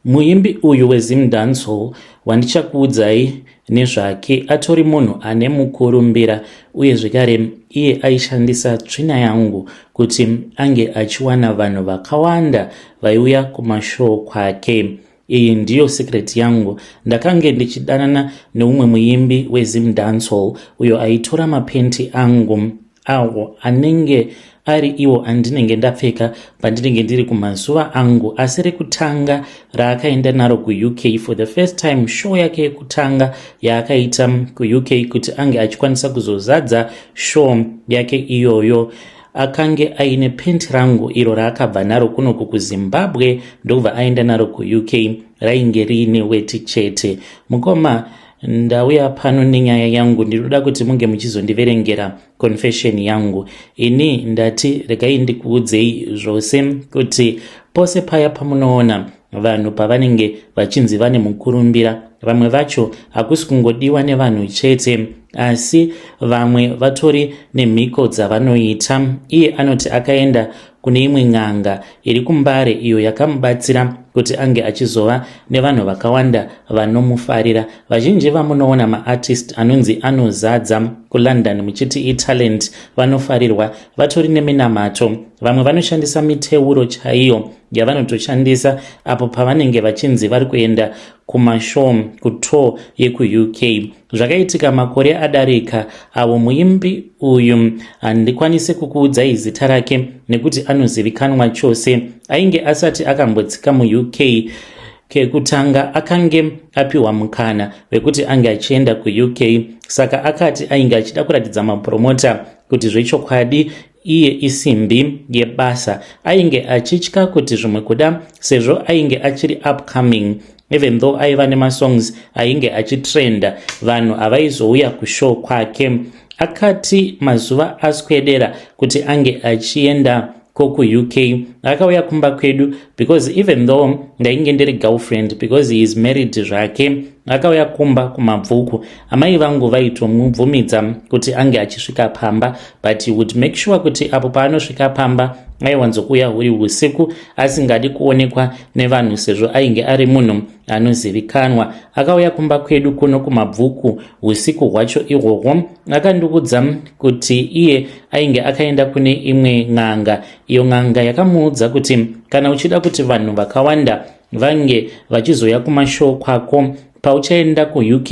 Muimbi uyu weZimdancehall wandichakuudzai nezvake atori munhu ane mukurumbira uye zvekare iye aishandisa tsvina yangu kuti ange achiwana vanhu vakawanda vaiuya kumashoo kwake. Iyi ndiyo secret yangu. Ndakange ndichidanana neumwe muimbi weZimdancehall uyo aitora mapenti angu awo anenge ari iwo andinenge ndapfeka pandinenge ndiri kumazuva angu, asi rekutanga raakaenda naro kuUK for the first time, show yake yekutanga yaakaita kuUK kuti ange achikwanisa kuzozadza show yake iyoyo, akange aine penti rangu iro raakabva naro kunoku kuZimbabwe, ndokubva aenda naro kuUK, rainge riine weti chete. Mukoma, ndauya pano nenyaya yangu. Ndinoda kuti munge muchizondiverengera confession yangu. Ini ndati regai ndikuudzei zvose kuti pose paya pamunoona vanhu pavanenge vachinzi vane mukurumbira, vamwe vacho hakusi kungodiwa nevanhu chete, asi vamwe vatori nemhiko dzavanoita. Iye anoti akaenda kune imwe n'anga iri kuMbare iyo yakamubatsira kuti ange achizova nevanhu vakawanda vanomufarira. Vazhinji vamunoona maartist anonzi anozadza kuLondon muchiti italent, vanofarirwa, vatori neminamato. Vamwe vanoshandisa miteuro chaiyo yavanotoshandisa apo pavanenge vachinzi vari kuenda kumashow, kutour yekuUK. Zvakaitika makore adarika avo. Muimbi uyu handikwanisi kukuudzai zita rake nekuti anozivikanwa chose. Ainge asati akambotsika muUK kekutanga, akange apiwa mukana wekuti ange achienda kuUK, saka akati ainge achida kuratidza mapromota kuti zvechokwadi iye isimbi yebasa. Ainge achitya kuti zvimwe kuda sezvo ainge achiri upcoming, even though aiva nemasongs ainge achitrenda, vanhu havaizouya kushow kwake. Akati mazuva aswedera kuti ange achienda kokuUK, akauya kumba kwedu because even though ndainge ndiri girlfriend, because he is married zvake, akauya kumba kuMabvuku. Amai vangu vaitomubvumidza kuti ange achisvika pamba, but he would make sure kuti apo paanosvika pamba aiwanzokuuya huri usiku, asingadi kuonekwa nevanhu sezvo ainge ari munhu anozivikanwa. Akauya kumba kwedu kuno kuMabvuku usiku hwacho ihwohwo. Akandiudza kuti iye ainge akaenda kune imwe n'anga. Iyo n'anga yakamuudza kuti kana uchida kuti vanhu vakawanda vange vachizoya kumashow kwako pauchaenda kuUK,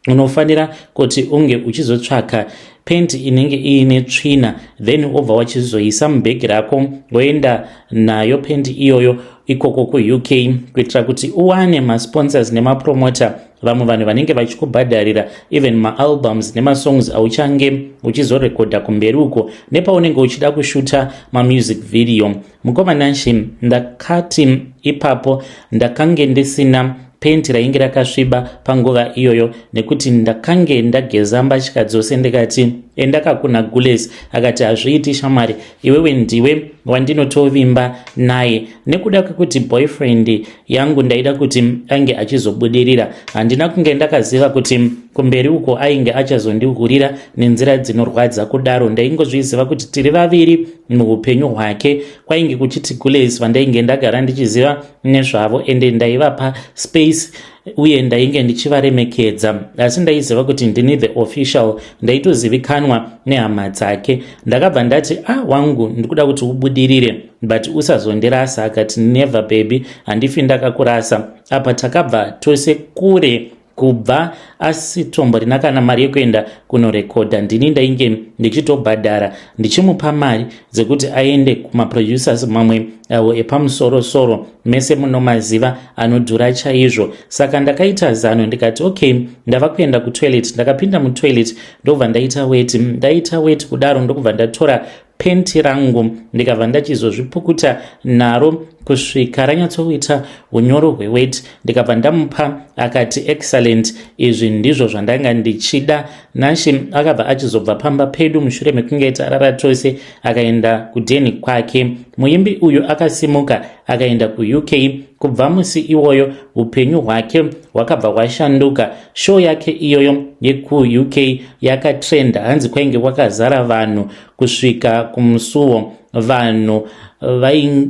unofanira kuti unge uchizotsvaka penti inenge iine tsvina, then wobva wachizoisa mubhegi rako, woenda nayo penti iyoyo ikoko kuUK, kuitira kuti uwane masponsors nemapromota, vamwe vanhu vanenge vachikubhadharira even maalbums nemasongs auchange uchizorekodha kumberi uko nepaunenge uchida kushuta mamusic video. Mukoma Nashi, ndakati ipapo ndakange ndisina penti rainge rakasviba panguva iyoyo nekuti ndakange ndageza mbatya dzose. Ndikati, "Endaka kuna Gules." Akati, "Hazviiti shamwari, iwewe ndiwe wandinotovimba naye." Nekuda kwekuti boyfriend yangu ndaida kuti ange achizobudirira, handina kunge ndakaziva kuti kumberi uko ainge achazondihurira nenzira dzinorwadza kudaro. Ndaingozviziva kuti tiri vaviri muupenyu hwake. Kwainge kuchiti Gules vandainge ndagara ndichiziva nezvavo, ende ndaivapa space uye ndainge ndichivaremekedza, asi ndaiziva kuti ndini the official, ndaitozivikanwa nehama dzake. Ndakabva ndati, "A ah, wangu, ndikuda kuti ubudirire, but usazondirasa." Akati, "Never baby, handifi ndakakurasa." Apa takabva tose kure kubva asitomborina kana mari yekuenda kunorekodha. Ndini ndainge ndichitobhadhara, ndichimupa mari dzekuti aende kumaproducers mamwe avo epamusorosoro, mese munomaziva, anodhura chaizvo. Saka ndakaita zano, ndikati, "Okay, ndava kuenda kutoilet." Ndakapinda mutoilet, ndobva ndaita weti. Ndaita weti kudaro, ndokubva ndatora penti rangu, ndikabva ndachizozvipukuta naro kusvika ranyatsoita unyoro hweweti. Ndikabva ndamupa. Akati, "Excellent, izvi ndizvo zvandanga ndichida." Nashi akabva achizobva pamba pedu mushure mekunge tarara tose, akaenda kudheni kwake. Muimbi uyu akasimuka akaenda kuUK. Kubva musi iwoyo upenyu hwake hwakabva hwashanduka. Show yake iyoyo yekuUK yakatrenda, hanzi kwainge kwakazara vanhu kusvika kumusuwo. Vanhu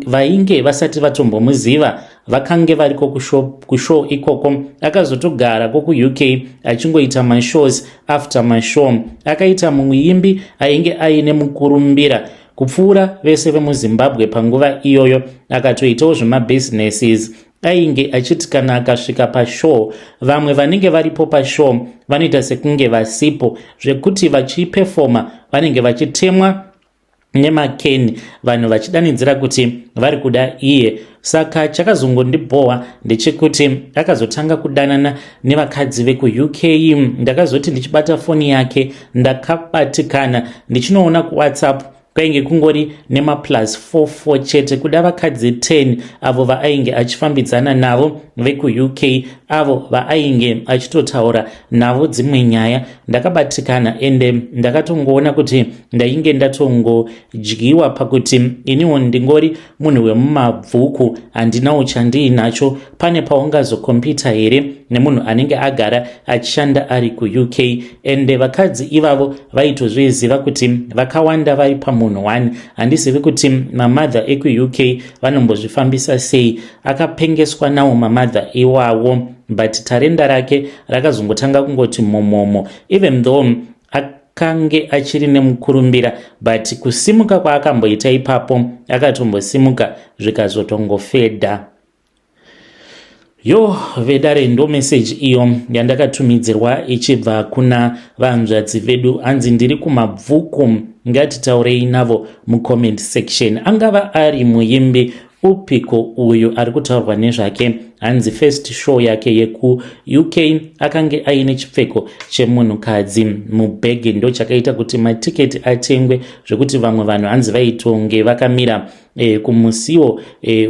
vainge vasati vatombomuziva vakange variko kushow ikoko. Akazotogara kokuUK achingoita mashows after mashow. Akaita muimbi ainge aine mukurumbira kupfuura vese vemuZimbabwe panguva iyoyo. Akatoitawo zvemabusinesses. Ainge achiti kana akasvika pashow, vamwe vanenge varipo pashow vanoita sekunge vasipo, zvekuti vachipefoma vanenge vachitemwa nemakeni, vanhu vachidanidzira kuti vari kuda iye. Saka chakazongondibhohwa ndechekuti akazotanga kudanana nevakadzi vekuUK. Ndakazoti ndichibata foni yake, ndakabatikana. Ndichinoona kuWhatsApp, kwainge kungori nemaplus 44 chete, kuda vakadzi 10 avo vaainge achifambidzana navo vekuUK, avo vaainge achitotaura navo dzimwe nyaya. Ndakabatikana, ende ndakatongoona kuti ndainge ndatongodyiwa, pakuti iniwo ndingori munhu wemumabvuku, handinawo chandiinacho. Pane paungazokombita here nemunhu anenge agara achishanda ari kuUK? Ende vakadzi ivavo vaitozviziva kuti vakawanda vari pamunhu 1. Handizivi kuti mamadha ekuUK vanombozvifambisa sei. Akapengeswa nawo mamadha iwawo, but tarenda rake rakazongotanga kungoti momomo. Even though akange achiri nemukurumbira, but kusimuka kwaakamboita ipapo, akatombosimuka zvikazotongofedha. Yo, vedare, ndo meseji iyo yandakatumidzirwa ichibva kuna vanzvadzi vedu. Hanzi, "Ndiri kumabvuku, ngatitaurei navo mucomment section." Angava ari muimbi upiko uyu ari kutaurwa nezvake? Hanzi first show yake yekuUK akange aine chipfeko chemunhukadzi mubhegi, ndo chakaita kuti matiketi atengwe, zvekuti vamwe vanhu hanzi vaitonge vakamira kumusiwo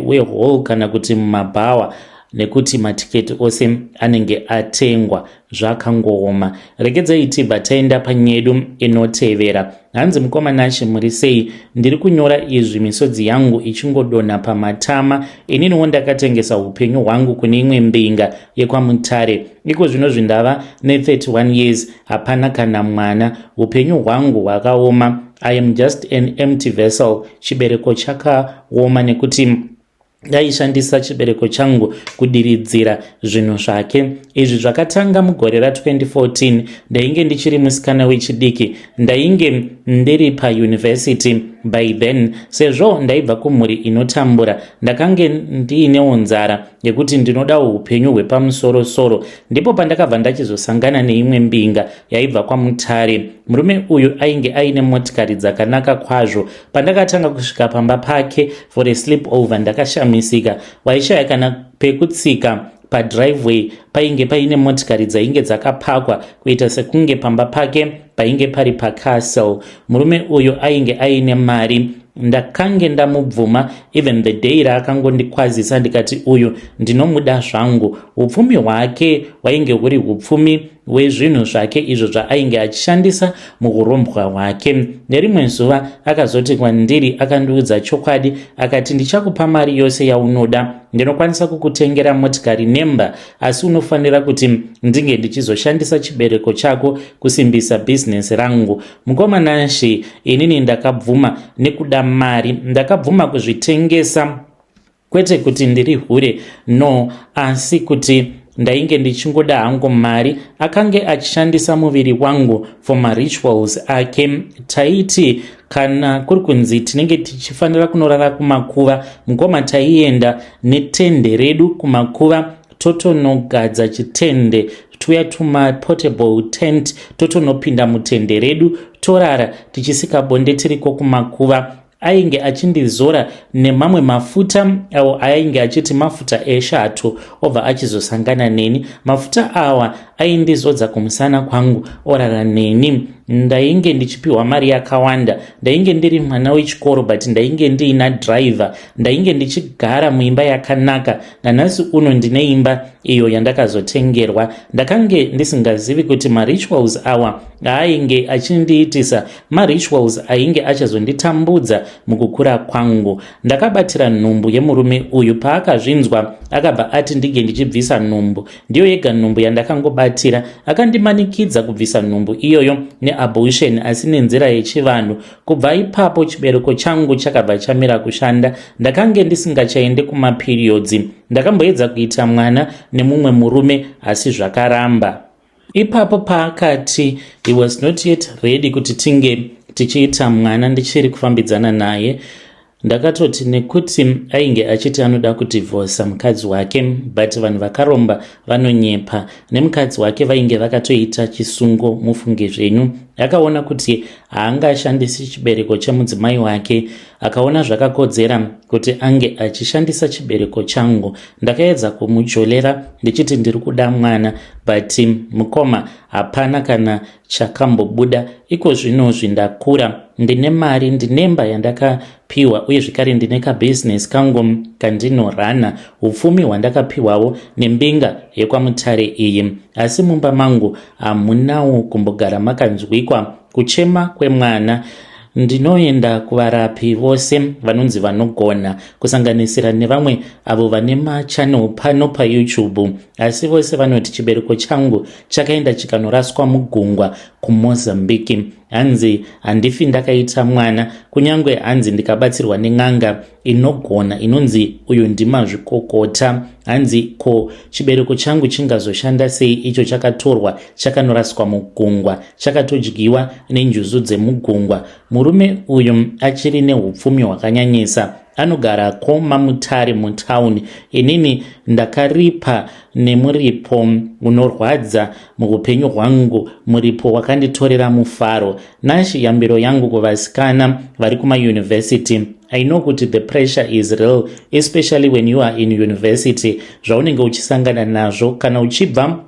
wehall kana kuti mumabhawa, nekuti matiketi ose anenge atengwa. Zvakangooma. Regedzai tibva taenda panyedu inotevera. Hanzi, "Mukoma Nashe, muri sei? Ndiri kunyora izvi misodzi yangu ichingodonha pamatama. Ininiwo ndakatengesa upenyu hwangu kune imwe mbinga yekwaMutare. Iko zvino zvindava ne31 years, hapana kana mwana. Upenyu hwangu hwakaoma. I am just an empty vessel. Chibereko chakaoma nekuti ndaishandisa chibereko changu kudiridzira zvinhu zvake. Izvi zvakatanga mugore ra2014. Ndainge ndichiri musikana wechidiki, ndainge ndiri payunivhesity by then. Sezvo ndaibva kumhuri inotambura, ndakange ndiinewo nzara yekuti ndinodawo upenyu hwepamusorosoro. Ndipo pandakabva ndachizosangana neimwe mbinga yaibva kwaMutare. Murume uyu ainge aine motikari dzakanaka kwazvo. Pandakatanga kusvika pamba pake for a sleep over, ndakashamisika. Waishaya kana pekutsika padriveway. Painge paine motikari dzainge dzakapakwa, kuita sekunge pamba pake painge pari pacastle. Murume uyu ainge aine mari. Ndakange ndamubvuma even the day raakangondikwazisa, ndikati uyu ndinomuda zvangu. Upfumi hwake hwainge huri upfumi hwezvinhu zvake izvo zvaainge achishandisa muurombwa hwake. Nerimwe zuva akazoti kwandiri, akandiudza chokwadi, akati, 'Ndichakupa mari yose yaunoda, ndinokwanisa kukutengera motikari nemba, asi unofanira kuti ndinge ndichizoshandisa chibereko chako kusimbisa bhizinesi rangu.' Mukoma Nashe, inini ndakabvuma nekuda mari. Ndakabvuma kuzvitengesa, kwete kuti ndiri hure, no, asi kuti ndainge ndichingoda hangu mari. Akange achishandisa muviri wangu for marituals ake. Taiti kana kuri kunzi tinenge tichifanira kunorara kumakuva, mukoma, taienda netende redu kumakuva, totonogadza chitende tuya tumaportable tent, totonopinda mutende redu, torara tichisika bonde tiriko kumakuva. Ainge achindizora nemamwe mafuta awo ainge achiti mafuta eshato, obva achizosangana neni. Mafuta awa aindizodza kumusana kwangu, orara neni. Ndainge ndichipiwa mari yakawanda. Ndainge ndiri mwana wechikoro, but ndainge ndiina driver. Ndainge ndichigara muimba yakanaka. Nanhasi uno ndine imba iyo yandakazotengerwa. Ndakange ndisingazivi kuti marituals awa aainge achindiitisa marituals ainge achazonditambudza mukukura kwangu. Ndakabatira nhumbu yemurume uyu. Paakazvinzwa, akabva ati ndige ndichibvisa nhumbu. Ndiyo yega nhumbu yandakangobatira." Akandibatira, akandimanikidza kubvisa nhumbu iyoyo neabortion, asi nenzira yechivanhu. Kubva ipapo chibereko changu chakabva chamira kushanda. Ndakange ndisingachaende kumaperiods. Ndakamboedza kuita mwana nemumwe murume, asi zvakaramba. Ipapo paakati he was not yet ready kuti tinge tichiita mwana ndichiri kufambidzana naye, ndakatoti nekuti ainge achiti anoda kudhivhosa mukadzi wake, but vanhu vakaromba vanonyepa. Nemukadzi wake vainge vakatoita chisungo, mufunge zvenyu. Akaona kuti haangashandisi chibereko chemudzimai wake, akaona zvakakodzera kuti ange achishandisa chibereko changu. Ndakaedza kumujolera ndichiti ndiri kuda mwana, but mukoma, hapana kana chakambobuda. Iko zvinozvi ndakura, ndine mari, ndinemba yandakapiwa, uye zvekare ndine kabhizinesi kangu kandinorana, upfumi hwandakapiwawo nembinga yekwaMutare iyi, asi mumba mangu hamunawo kumbogara makanzwikwa kuchema kwemwana. Ndinoenda kuvarapi vose vanonzi vanogona, kusanganisira nevamwe avo vane machannel pano paYouTube, asi vose vanoti chibereko changu chakaenda chikanoraswa mugungwa kuMozambique. Hanzi handifi ndakaita mwana, kunyange hanzi ndikabatsirwa nen'anga inogona inonzi uyu ndimazvikokota. Hanzi ko chibereko changu chingazoshanda sei icho chakatorwa, chakanoraswa mugungwa, chakatodyiwa nenjuzu dzemugungwa? Murume uyu achiri neupfumi hwakanyanyisa, anogarako maMutare mutauni. Inini ndakaripa nemuripo unorwadza muupenyu hwangu, muripo wakanditorera mufaro. Nashi yambiro yangu kuvasikana vari kumayunivhesity: I know kuti the pressure is real, especially when you are in university. Zvaunenge uchisangana nazvo kana uchibva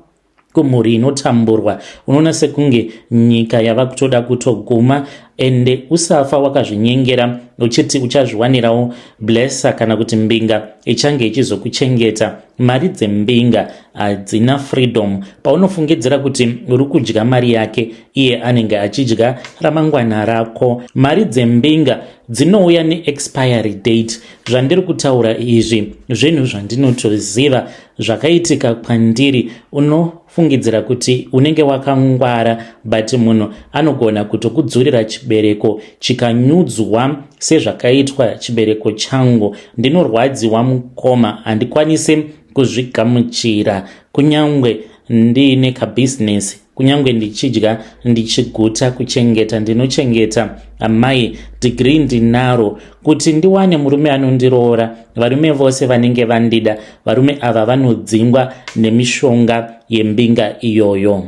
kumhuri inotamburwa, unoona sekunge nyika yava kutoda kutoguma. Ende usafa wakazvinyengera uchiti uchazviwanirawo blesser kana kuti mbinga ichange ichizokuchengeta. Mari dzembinga hadzina freedom. Paunofungidzira kuti uri kudya mari yake, iye anenge achidya ramangwana rako. Mari dzembinga dzinouya neexpiry date. Zvandiri kutaura izvi zvinhu zvandinotoziva, zvakaitika kwandiri. Unofungidzira kuti unenge wakangwara, but munhu anogona kutokudzurira chibereko chikanyudzwa sezvakaitwa chibereko changu. Ndinorwadziwa mukoma, handikwanisi kuzvigamuchira. Kunyange ndiine kabhizinesi, kunyange ndichidya ndichiguta, kuchengeta ndinochengeta amai, degree ndinaro, kuti ndiwane murume anondiroora, varume vose vanenge vandida, varume ava vanodzingwa nemishonga yembinga iyoyo.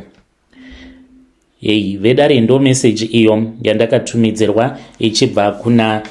Hei vedare, ndo meseji iyo yandakatumidzirwa ichibva kuna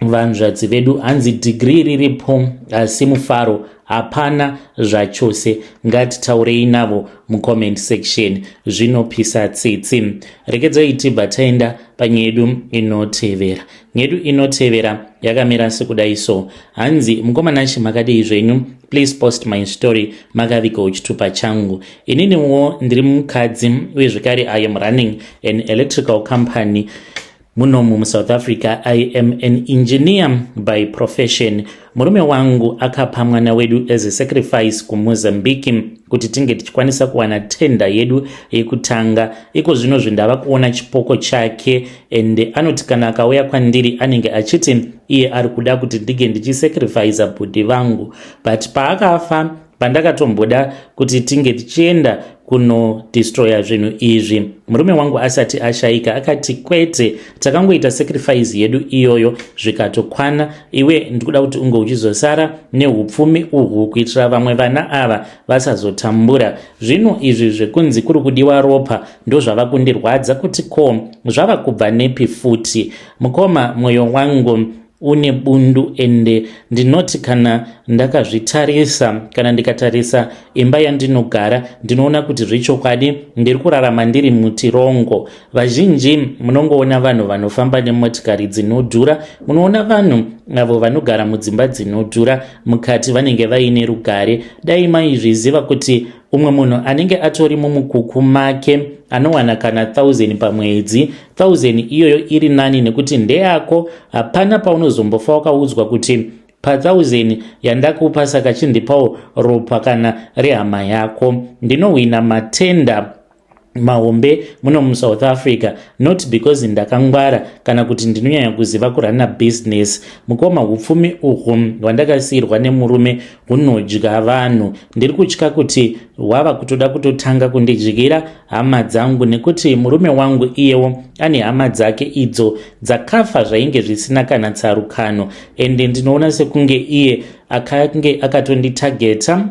vanzvadzi vedu. Hanzi degree riripo, asi mufaro hapana zvachose. Ngatitaurei navo mucomment section. Zvinopisa tsitsi. Rekedzai tibva taenda panyaya yedu inotevera. Nyedu inotevera yakamira sekudai so. Hanzi, "Mukomanashi, makadii zvenyu? Please post my story makavigawo chitupa changu. Ininiwo ndiri mukadzi, uye zvekare I am running an electrical company munomu muSouth Africa. I am an engineer by profession. Murume wangu akapa mwana wedu as a sacrifice kuMozambique kuti tinge tichikwanisa kuwana tender yedu yekutanga. Iko zvino zvindava kuona chipoko chake, ende anoti kana akauya kwandiri anenge achiti iye ari kuda kuti ndinge ndichisacrifica bhudhi vangu, but paakafa, pandakatomboda kuti tinge tichienda kunodestroya zvinhu izvi murume wangu asati ashayika, akati kwete, takangoita sacrifice yedu iyoyo zvikatokwana. Iwe ndikuda kuti unge uchizosara neupfumi uhwu kuitira vamwe vana ava vasazotambura. Zvino izvi zvekunzi kuri kudiwa ropa ndozvava kundirwadza, kuti ko zvava kubva nepi futi? Mukoma, mwoyo wangu une bundu, ende ndinoti kana ndakazvitarisa, kana ndikatarisa imba yandinogara, ndinoona kuti zvechokwadi ndiri kurarama ndiri mutirongo. Vazhinji munongoona vanhu vanofamba nemotikari dzinodhura, munoona vanhu avo vanogara mudzimba dzinodhura, mukati vanenge vaine rugare. Dai maizviziva kuti umwe munhu anenge atori mumukuku make anowana kana 1000 pamwedzi, 1000 iyoyo iri nani nekuti ndeyako. Hapana paunozombofa wakaudzwa kuti Pa1000 yandakupa, saka chindipawo ropa kana rehama yako. Ndinohwina matender mahombe muno muSouth Africa, not because ndakangwara kana kuti ndinonyanya kuziva kuruna business. Mukoma, upfumi uhwu hwandakasiyirwa nemurume hunodya vanhu. Ndiri kutya kuti hwava kutoda kutotanga kundidyira hama dzangu, nekuti murume wangu iyewo ane hama dzake idzo dzakafa zvainge zvisina kana tsarukano. Ende ndinoona sekunge iye akange akatonditageta,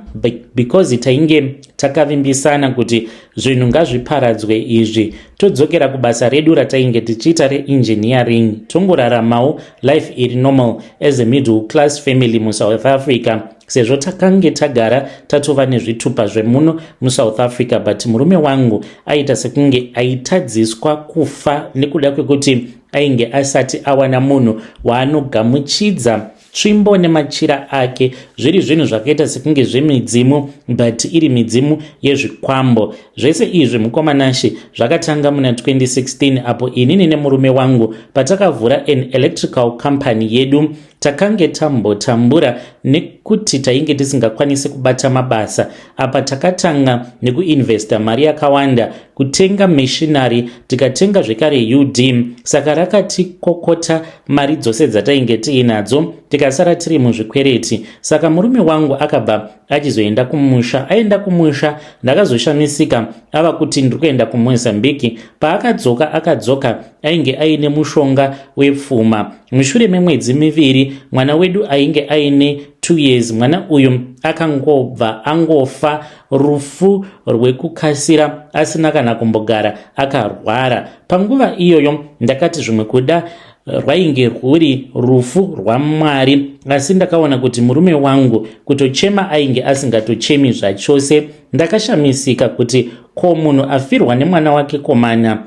because tainge takavimbisana kuti zvinhu ngazviparadzwe izvi, todzokera kubasa redu ratainge tichiita reengineering, tongoraramawo life iri normal as a middle class family muSouth Africa, sezvo takange tagara tatova nezvitupa zvemuno muSouth Africa. But murume wangu aita sekunge aitadziswa kufa nekuda kwekuti ainge asati awana munhu waanogamuchidza tsvimbo nemachira ake, zviri zvinhu zvakaita sekunge zvemidzimu, but iri midzimu yezvikwambo. Zvese izvi, mukoma Nashe, zvakatanga muna 2016, apo inini nemurume wangu patakavhura an electrical company yedu. Takange tambotambura nekuti tainge tisingakwanisi kubata mabasa. Apa takatanga nekuinvesta mari yakawanda kutenga machinery, tikatenga zvekare UD, saka rakatikokota mari dzose dzatainge tiinadzo, tikasara tiri muzvikwereti. Saka murume wangu akabva achizoenda kumusha. Aenda kumusha, ndakazoshamisika ava kuti ndiri kuenda kuMozambique. Paakadzoka, akadzoka ainge aine mushonga wepfuma. Mushure memwedzi 2, mwana wedu ainge aine 2 years, mwana uyu akangobva angofa rufu rwekukasira, asina kana kumbogara akarwara. Panguva iyoyo ndakati zvimwe kuda rwainge rwuri rufu rwaMwari, asi ndakaona kuti murume wangu kutochema ainge asingatochemi zvachose. Ndakashamisika kuti ko munhu afirwa nemwana wake komana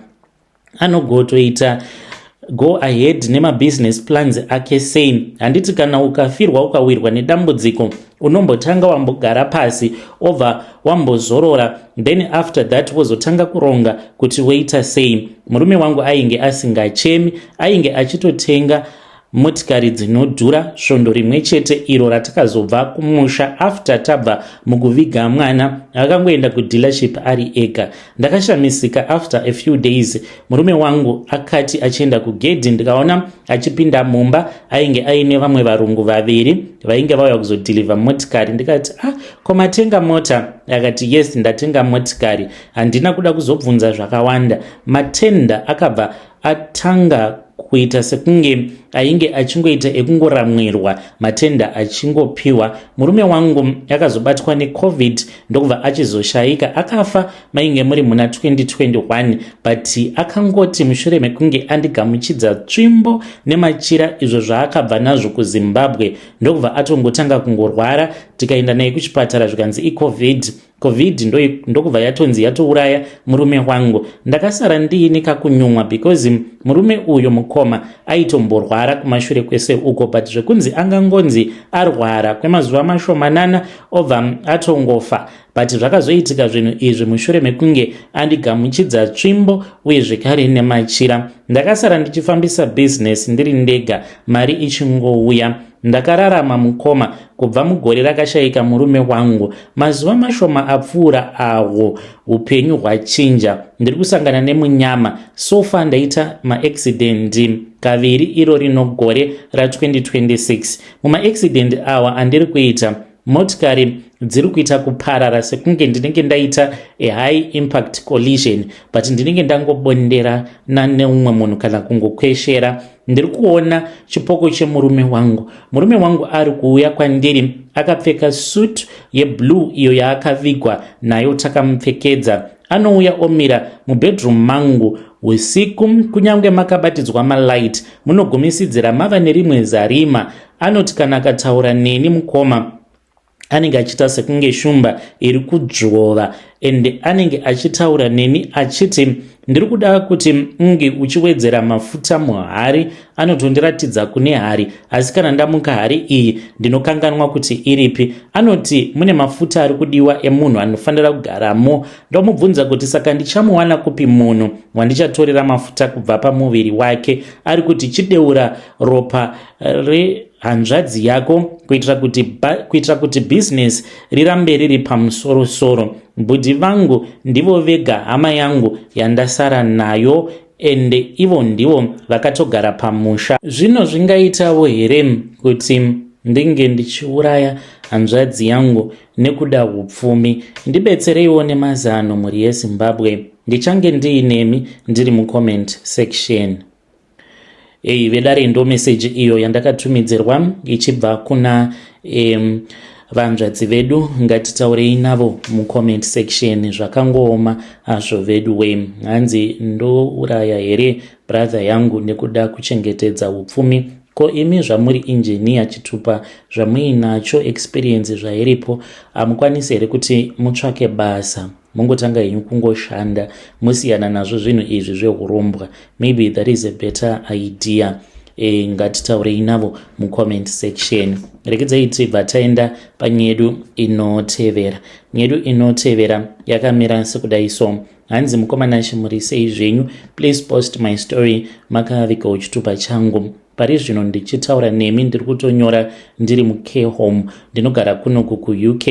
anogotoita go ahead nemabusiness plans ake sei? Handiti kana ukafirwa, ukawirwa nedambudziko, unombotanga wambogara pasi, obva wambozorora, then after that wozotanga kuronga kuti woita sei? Murume wangu ainge asingachemi, ainge achitotenga motikari dzinodhura. Svondo rimwe chete iro ratakazobva kumusha after tabva mukuviga mwana, akangoenda kudealership ari ega. Ndakashamisika, after a few days murume wangu akati achienda kugedhi, ndikaona achipinda mumba, ainge aine vamwe varungu vaviri vainge vauya kuzodhilivha motikari. Ndikati, "Ah, ko matenga mota?" Akati, "Yes, ndatenga motikari." Handina kuda kuzobvunza zvakawanda. Matender akabva atanga kuita sekunge ainge achingoita ekungoramwirwa, matender achingopiwa. Murume wangu akazobatwa neCovid, ndokubva achizoshayika. Akafa mainge muri muna 2021, but akangoti mushure mekunge andigamuchidza tsvimbo nemachira izvo zvaakabva nazvo kuZimbabwe, ndokubva atongotanga kungorwara. Tikaenda naye kuchipatara, zvikanzi iCovid. COVID ndokubva yatonzi yatouraya murume wangu. Ndakasara ndiine kakunyumwa, because murume uyu, mukoma, aitomborwara kumashure kwese uko, but zvekunzi angangonzi arwara kwemazuva mashomanana obva atongofa, but zvakazoitika zvinhu izvi mushure mekunge andigamuchidza tsvimbo uye zvekare nemachira. Ndakasara ndichifambisa bhizinesi ndiri ndega, mari ichingouya. Ndakararama, mukoma, kubva mugore rakashayika murume wangu. Mazuva mashoma apfuura awo, upenyu hwachinja. Ndiri kusangana nemunyama. So far ndaita maaccident kaviri iro rino gore ra2026. Mumaaccident awa andiri kuita, motikari dziri kuita kuparara sekunge ndinenge ndaita a high impact collision, but ndinenge ndangobonderana neumwe munhu kana kungokweshera. Ndiri kuona chipoko chemurume wangu. Murume wangu ari kuuya kwandiri akapfeka suit yeblue iyo yaakavigwa nayo takamupfekedza. Anouya omira mubedroom mangu usiku, kunyange makabatidzwa malight, munogumisidzira mava nerimwe zarima. Anoti kana akataura neni, mukoma, anenge achiita sekunge shumba iri kudzvova, ende anenge achitaura neni achiti, "Ndiri kuda kuti unge uchiwedzera mafuta muhari." Anotondiratidza kune hari, asi kana ndamuka, hari iyi ndinokanganwa kuti iripi. Anoti mune mafuta ari kudiwa emunhu anofanira kugaramo. Ndomubvunza kuti saka ndichamuwana kupi munhu wandichatorera mafuta kubva pamuviri wake? Ari kuti chideura ropa. hanzvadzi yako kuitira kuti, kuitira kuti bhizinesi rirambe riri pamusorosoro. Bhudhi vangu ndivo vega hama yangu yandasara nayo, ende ivo ndivo vakatogara pamusha. Zvino zvingaitawo here kuti ndinge ndichiuraya hanzvadzi yangu nekuda upfumi? Ndibetsereiwo nemazano, mhuri yeZimbabwe. Ndichange ndiinemi ndiri mucomment section. Ei vedare, ndo meseji iyo yandakatumidzirwa ichibva kuna vanzvadzi vedu. Ngatitaurei navo mucomment section. Zvakangooma hazvo vedu we. Hanzi ndouraya here brother yangu nekuda kuchengetedza upfumi? Ko imi zvamuri engineer, chitupa zvamuinacho, experience zvairipo, hamukwanisi here kuti mutsvake basa, mungotanga henyu kungoshanda, musiyana nazvo zvinhu izvi zveurombwa? Maybe that is a better idea. Ngatitaurei navo mucomment section. Rekedzai tibva taenda panyedu inotevera. Nyedu inotevera yakamira sekudai so. Hanzi, "Mukoma Nashe, muri sei zvenyu? Please post my story. Makavigawo chitupa changu. Pari zvino ndichitaura nemi, ndiri kutonyora ndiri mucare home. Ndinogara kunoku kuUK.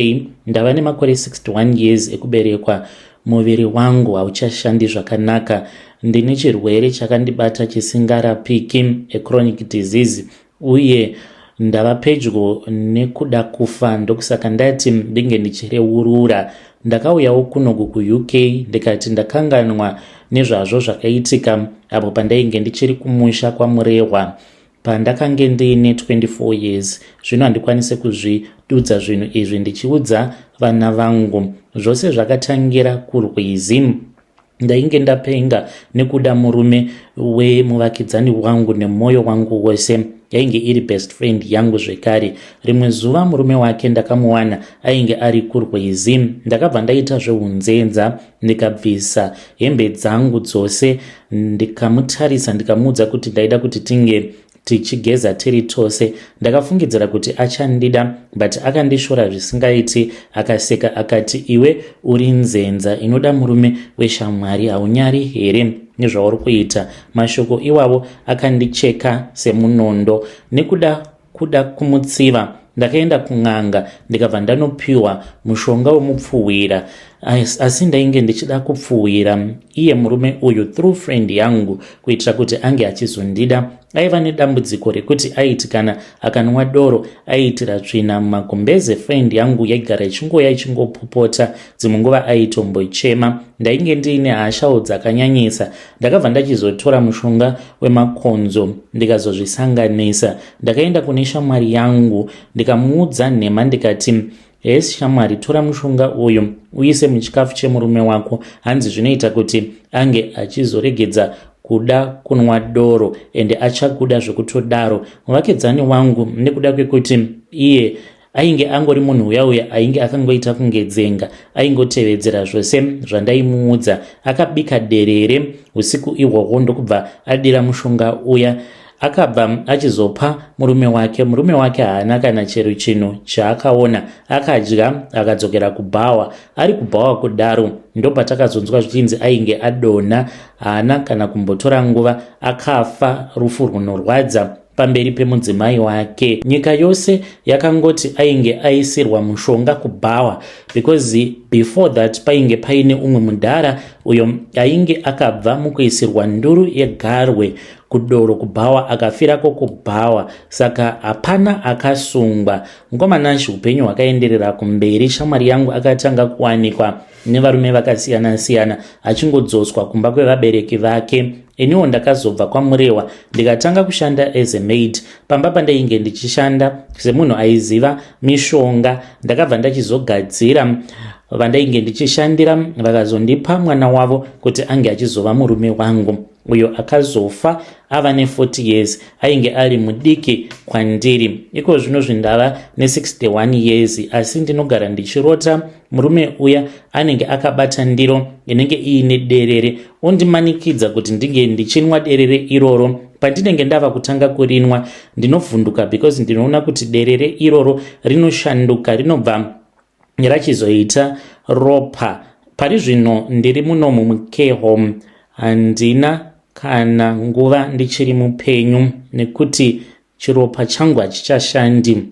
Ndava nemakore 61 years ekuberekwa. Muviri wangu hauchashandi zvakanaka. Ndine chirwere chakandibata chisingarapiki, achronic disease, uye ndava pedyo nekuda kufa. Ndokusaka ndati ndinge ndichireurura. Ndakauyawo kunoku kuUK ndikati ndakanganwa nezvazvo zvakaitika apo pandainge ndichiri kumusha kwaMurehwa, pandakange ndiine 24 years. Zvino handikwanisi kuzvidudza zvinhu izvi ndichiudza vana vangu. Zvose zvakatangira kurwizi. Ndainge ndapenga nekuda murume wemuvakidzani wangu nemwoyo wangu wose. Yainge iri best friend yangu zvekare. Rimwe zuva murume wake ndakamuwana ainge ari kurwizi. Ndakabva ndaita zveunzenza, ndikabvisa hembe dzangu dzose, ndikamutarisa, ndikamuudza kuti ndaida kuti tinge tichigeza tiri tose. Ndakafungidzira kuti achandida, but akandishora zvisingaiti. Akaseka akati, 'Iwe uri nzenza inoda murume weshamwari. Haunyari here nezvauri kuita?' Mashoko iwavo akandicheka semunondo. Nekuda kuda kumutsiva, ndakaenda kun'anga, ndikabva ndanopiwa mushonga wemupfuwira. Asi ndainge ndichida kupfuwira iye murume uyu through friend yangu kuitira kuti ange achizondida. Aiva nedambudziko rekuti aiti kana akanwa doro aiitira tsvina mumagumbeze. Friend yangu yaigara ichingoya ichingopopota, dzimwe nguva aitombochema. Ndainge ndiine hashawo dzakanyanyisa. Ndakabva ndachizotora mushonga wemakonzo, ndikazozvisanganisa. Ndakaenda kune shamwari yangu, ndikamuudza nhema, ndikati, 'Hesi shamwari, tora mushonga uyu uise muchikafu chemurume wako. Hanzi zvinoita kuti ange achizoregedza kuda kunwa doro, ende achakuda zvekutodaro.' Muvakidzani wangu, nekuda kwekuti iye ainge angori munhu uya uya ainge akangoita kunge dzenga, aingotevedzera zvose zvandaimuudza, akabika derere usiku ihwohwo, ndokubva adira mushonga uya. Akabva achizopa murume wake. Murume wake haana kana chero chinhu chaakaona. Akadya, akadzokera kubhawa. Ari kubhawa kudaro, ndopatakazonzwa zvichinzi ainge adonha. Haana kana kumbotora nguva, akafa rufu runorwadza pamberi pemudzimai wake. Nyika yose yakangoti ainge aisirwa mushonga kubhawa, because before that painge paine umwe mudhara uyo ainge akabva mukuisirwa nduru yegarwe kudoro kubhawa, akafirako kubhawa. Saka hapana akasungwa. Mukoma Nashe, upenyu hwakaenderera kumberi. Shamwari yangu akatanga kuwanikwa nevarume vakasiyana-siyana, achingodzoswa kumba kwevabereki vake. Iniwo ndakazobva kwaMurewa, ndikatanga kushanda as a maid pamba pandainge ndichishanda. Semunhu aiziva mishonga, ndakabva ndachizogadzira vandainge ndichishandira, vakazondipa mwana wavo kuti ange achizova murume wangu, uyo akazofa ava ne40 years. Ainge ari mudiki kwandiri. Iko zvino zvindava ne61 years, asi ndinogara ndichirota murume uya anenge akabata ndiro inenge iine derere, ondimanikidza kuti ndinge ndichinwa derere iroro. Pandinenge ndava kutanga kurinwa, ndinovhunduka because ndinoona kuti derere iroro rinoshanduka, rinobva rachizoita ropa. Pari zvino ndiri munomu mucare home. Handina kana nguva ndichiri mupenyu nekuti Chiropa changu hachichashandi.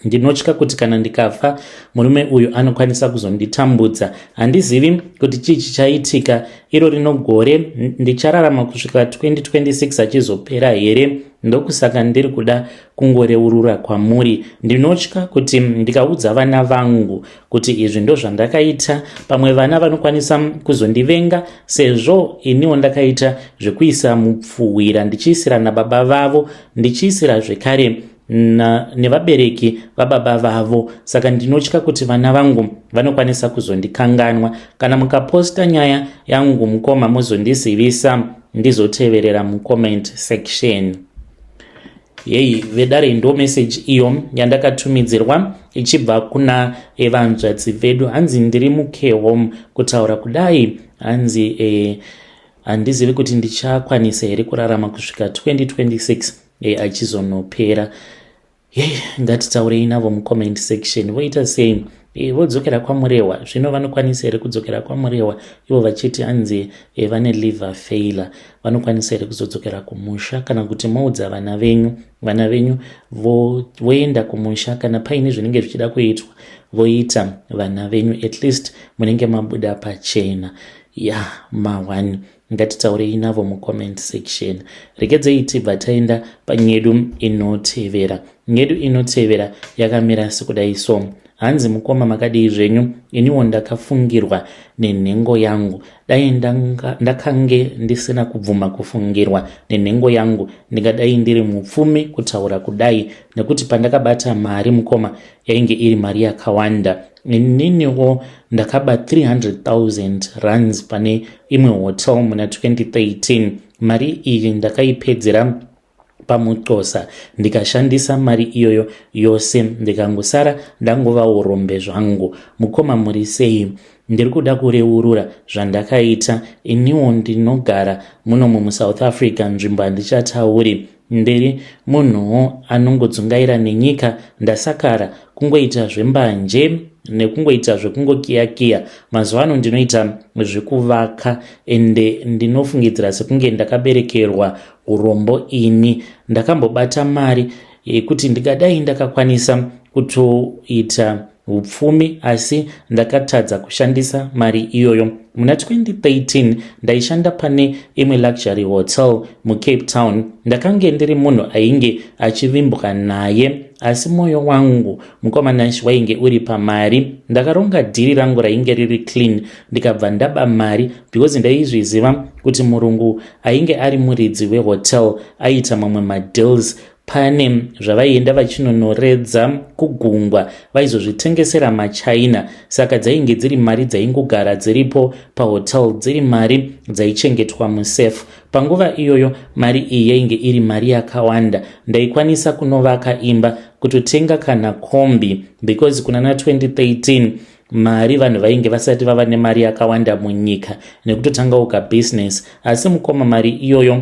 Ndinotya kuti kana ndikafa murume uyu anokwanisa kuzonditambudza. Handizivi kuti chii chichaitika iro rino gore. Ndichararama kusvika 2026 achizopera here? Ndokusaka ndiri kuda kungoreurura kwamuri. Ndinotya kuti ndikaudza vana vangu kuti izvi ndozvandakaita, pamwe vana vanokwanisa kuzondivenga, sezvo iniwo ndakaita zvekuisa mupfuwira ndichiisira nababa vavo, ndichiisira zvekare nevabereki vababa vavo. Saka ndinotya kuti vana vangu vanokwanisa kuzondikanganwa. Kana mukaposta nyaya yangu, mukoma, muzondizivisa ndizoteverera mucomment section. Yei vedare, ndo message iyo yandakatumidzirwa ichibva kuna evanzvadzi vedu. Hanzi ndiri mucare home kutaura kudai. Hanzi handizivi kuti ndichakwanisa here kurarama kusvika 2026 achizonopera. Yei, ngatitaurei navo mucomment section. Voita sei? Vodzokera kwaMurehwa zvino? Vanokwanisa here kudzokera kwaMurehwa ivo vachiti hanzi vane liver failure? Vanokwanisa here kuzodzokera kumusha, kana kuti moudza vana venyu, vana venyu voenda kumusha? Kana paine zvinenge zvichida kuitwa, voita vana venyu. At least munenge mabuda pachena ya ma1. Ngatitaurei navo mucomment section. Regedzei tibva taenda panyedu inotevera. Nyedu inotevera yakamira sekudai so. Hanzi, mukoma, makadii zvenyu? Iniwo ndakafungirwa nenhengo yangu. Dai ndakange ndisina kubvuma kufungirwa nenhengo yangu, ndingadai ndiri mupfumi kutaura kudai, nekuti pandakabata mari, mukoma, yainge iri mari yakawanda. Ininiwo ndakaba 300 000 rands pane imwe hotel muna 2013. Mari iyi ndakaipedzera pamuxosa, ndikashandisa mari iyoyo yose, ndikangosara ndangova urombe zvangu. Mukoma, muri sei? Ndiri kuda kureurura zvandakaita. Iniwo ndinogara munomu muSouth Africa, nzvimbo handichatauri. Ndiri munhuwo anongodzungaira nenyika. Ndasakara kungoita zvembanje nekungoita zvekungokiyakiya. Mazuva ano ndinoita zvekuvaka, ende ndinofungidzira sekunge ndakaberekerwa urombo. Ini ndakambobata mari yekuti ndingadai ndakakwanisa kutoita upfumi, asi ndakatadza kushandisa mari iyoyo. Muna 2013 ndaishanda pane imwe luxury hotel muCape Town. Ndakange ndiri munhu ainge achivimbwa naye, asi mwoyo wangu, mukoma Nash, wainge uri pamari. Ndakaronga dhiri rangu rainge riri clean, ndikabva ndaba mari, because ndaizviziva kuti murungu ainge ari muridzi wehotel aiita mamwe madeals. Pane zvavaienda vachinonoredza kugungwa, vaizozvitengesera maChina. Saka dzainge dziri mari dzaingogara dziripo pahotel, dziri mari dzaichengetwa musafe. Panguva iyoyo mari iyi yainge iri mari yakawanda. Ndaikwanisa kunovaka imba, kutotenga kana kombi, because kuna na2013 mari vanhu vainge vasati vava nemari yakawanda munyika, nekutotangawo kabusiness. Asi mukoma, mari iyoyo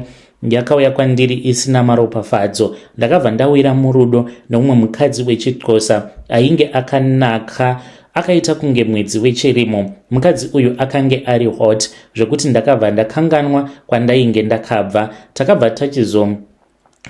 yakauya kwandiri isina maropafadzo. Ndakabva ndawira murudo neumwe mukadzi wechiXhosa ainge akanaka, akaita kunge mwedzi wechirimo. Mukadzi uyu akange ari hot zvekuti ndakabva ndakanganwa kwandainge ndakabva. Takabva tachizo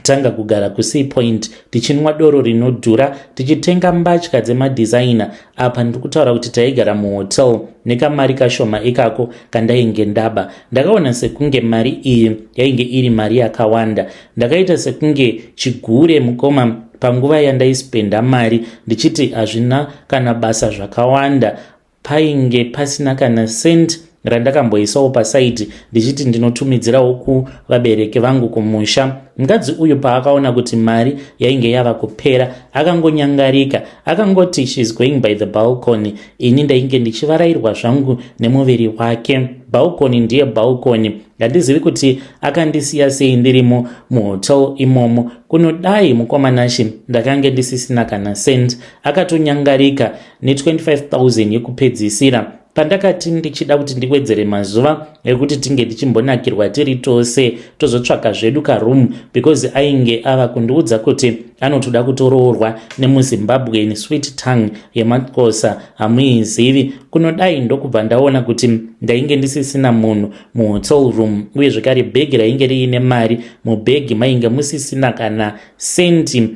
tanga kugara kuSea Point, tichinwa doro rinodhura, tichitenga mbatya dzemadesigner. Apa ndiri kutaura kuti taigara muhotel nekamari kashoma ikako kandainge ndaba. Ndakaona sekunge mari iyi yainge iri mari yakawanda. Ndakaita sekunge chigure, mukoma, panguva yandaispenda mari, ndichiti hazvina kana basa zvakawanda. Painge pasina kana cent randakamboisawo paside ndichiti ndinotumidzirawo kuvabereki vangu kumusha. Mukadzi uyu paakaona kuti mari yainge yava kupera, akangonyangarika, akangoti she's going by the balcony. Ini ndainge ndichivarayirwa zvangu nemuviri wake. Balcony ndiye balcony. Handizivi kuti akandisiya sei ndirimo muhotel imomo. Kunodai, mukoma Nashi, ndakange ndisisina kana cent. Akatonyangarika ne25 000 yekupedzisira. Pandakati ndichida kuti ndiwedzere mazuva ekuti tinge tichimbonakirwa tiri tose, tozotsvaka zvedu karoom, because ainge ava kundiudza kuti Anotoda kutoroorwa nemuZimbabwean. Sweet tongue yemaXhosa hamuizivi. Kunodai ndokubva ndaona kuti ndainge ndisisina munhu muhotel room, uye zvekare bhegi rainge riine mari, mubhegi mainge musisina kana sendi.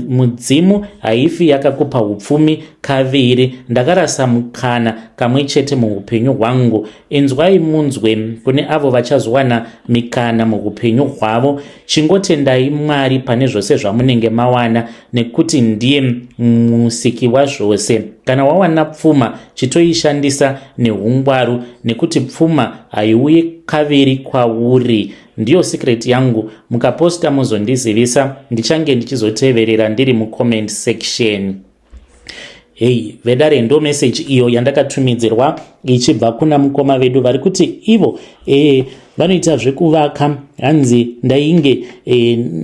Mudzimu haifi yakakupa upfumi kaviri. Ndakarasa mukana kamwe chete muupenyu hwangu. Inzwai munzwe, kune avo vachazowana mikana muupenyu hwavo, chingotendai Mwari pane zvose zvamunenge mawana, nekuti ndiye musiki wazvose. Kana wawana pfuma, chitoishandisa neungwaru, nekuti pfuma haiuyi kaviri kwauri. Ndiyo secret yangu. Mukaposta muzondizivisa, ndichange ndichizoteverera ndiri mucomment section. Hei vedare, ndo message iyo yandakatumidzirwa ichibva kuna mukoma vedu vari kuti ivo vanoita zvekuvaka. Hanzi ndainge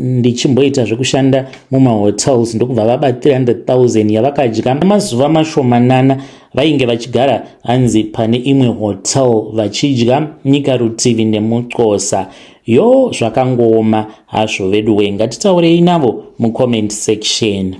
ndichimboita zvekushanda mumahotels, ndokubva vaba 300 000 yavakadya mazuva mashomanana. Vainge vachigara, hanzi, pane imwe hotel, vachidya nyika rutivi nemuXhosa. Yo, zvakangooma hazvo vedu we. Ngatitaurei navo mucomment section.